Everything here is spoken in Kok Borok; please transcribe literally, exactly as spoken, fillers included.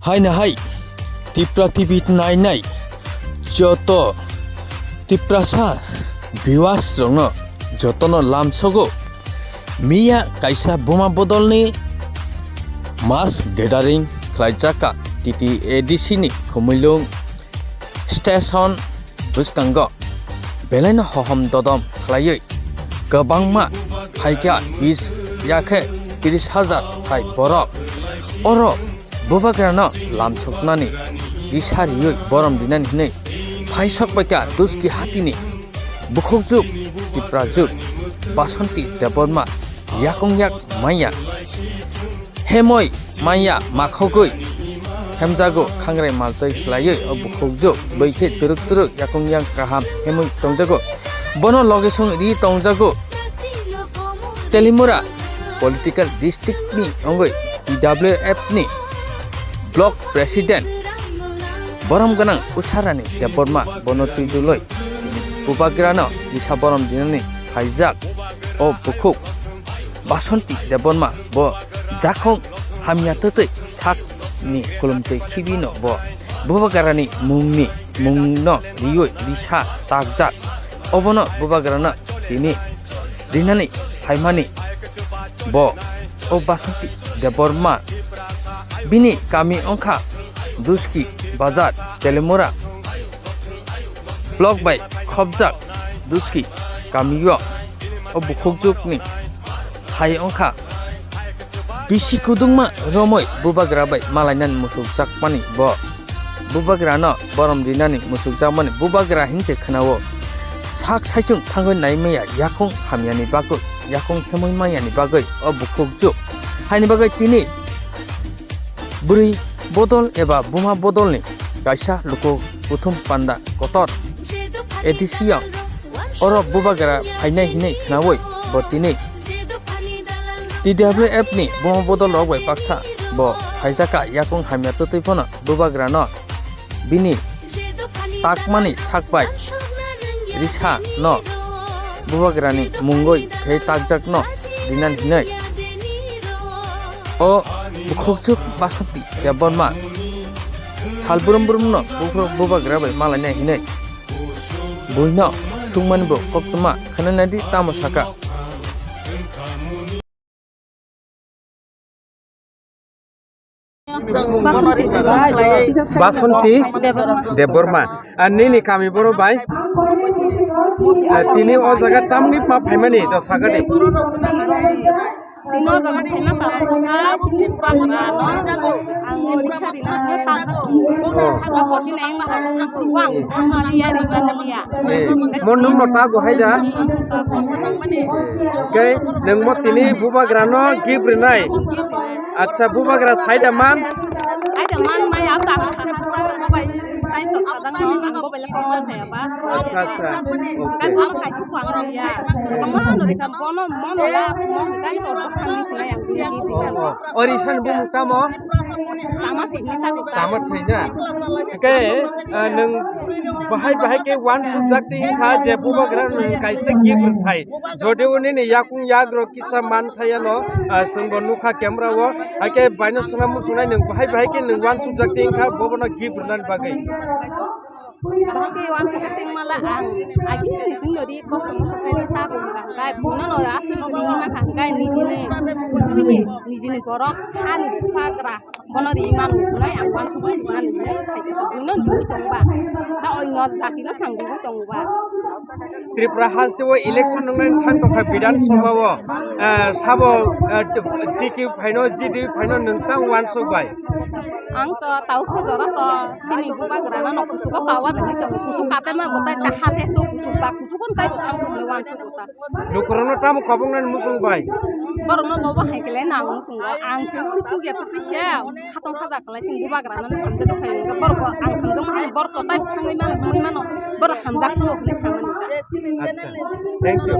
Haino hai Tipra T V nainai joto Tiprasa viewers rokno jotono lamsogo. Miya kaisa buma bodolni mass gathering khlaijak kha T T A D C ni Khumulwng station bwskango belaino hohom dodom khlaiwi kwbangma phaikha bis yakhe tris hajar hai borok. Oro bubagrano lamsoknani risa riwi borom rinani hwnwi phaisok paikha Duski hatini bukhukjuk Tiprajwk Basanti Debbarma yakung yak manya. Hemoi manya makhogwi hemjago khangrai maltwi khlaiwi o bukhukjwk bwikhe twrwk twrwk yakung yang kaham hemwi tongjago. Bono logisong ri tongjago Telimura political district ni wngwi T W F ni block president borom gwnang Usharani Debbarma bono twi dulwi bubagrano risa borom dinani phaijak o bukhuk Basanti Debbarma bo jakhung hamya twtwi sakni khulumtwi khibino bo bubagrani mungni mungno riwi risa takjak. Obono bubagrano tini rinani phaimani bo o Basanti Debbarma bini kami wngkha Duski Bazar Telimura block bai khopjak Duski kamio o bukhukjwkni thai wngkha bisi kudungma romwi bubagra bai malainani musukjakmani bo bubagrano borom rinani musukjakmani bubagra hinse khwnao sak saichung thangwi naimaya yakung hamyani bagwi yakung hemwi mayani bagwi o bukhukjwk haini bagwi tini bwrwi bodol eba buma bodolni kaisa luku kuthum panda kotor A D C o oro bubagra phainai hinwi khnaui bo tini T W F ni buma bodol rok bai baksa bo phaijakha yakung hamya twtwi phano bubagrano bini takmani sak bai risa no bubagrani mungwi khe takjak no rinani hinwi o bukhukjwk Basanti Debbarma sal brum brum no bukhuk bubagra bai malainai hinwi buino sungmani bo koktwma khwnanadi tamo saka. Basanti Debbarma. Debbarma. Ah, nini kami boro bai? Ah, tini o jaga tamni ma phaimani do sagadi. Tini o jaga phaima kami. Ang ni sari na ne ta. Oh. Ang thasali ya ri ba ya. Eh, mo nung no ta go hai da? Ke nung mo tini bubagra no gift rinai. Acha, bubagra saida man? Saida man mai ang ta. Mobile tai to sadang no, ang mobile ko ma saya ba. Acha, acha. Kai bono kai si kuang ro ya. Sama no de kam bono mono la mo kai to ko kami sila yang sila. Oh, oh. Ori san bu tamo? Tama thik ni ta. Tama thik na. Ke, ah, nung bahai bahai ke wan subject hi kha je bubagra nung kaisa gift thai. Jodi uni ni yakung yagro kisa man thayano, ah, swngo nukha camera o, haikhe baino swnam muchungnai nwng bahai bahai khe nwng uansukjak tei wngkha bobono gift rwnani bagwi. Bahai khe uansukjak tei wngmala ang agini ni chwngno ri kosto mosto khaina ta tongkha hwnkhe buino no aswk ringwi mankha hwnkhe nijini, nijini, nijini borok hani bubagra. Bono ri manu hwnwi ang uansugwi ri manu hwnwi sai khe buino nugwi tongo ba. Da oino jati no thang rwgwi tongo ba. Tripura haste o election wngnai thang tongkha Bidhan Sabha o, eh, sabo, eh, T Q phaino, G D phaino nwng tang uansuk bai? Ang to tauksa jora to chini bubagrano no kusugo kawa nangwi tongo. Kusuk kape ma gotai ta hase to kusuk ba kusuk gon tai bo thang tongmani uansuk ta. Lukurokno tamo kobongnani muchung bai? Borokno bobo hai khe le nang muchungo. Ang se suk suk ya tei se khatong khaja khlai chini bubagrano hamjak khe phai hwnkhe borok ang hamjakma hai borok to tai thangwi mano, wngwi mano. Borok hamjak to hwnwi samani ta. Acha, thank you.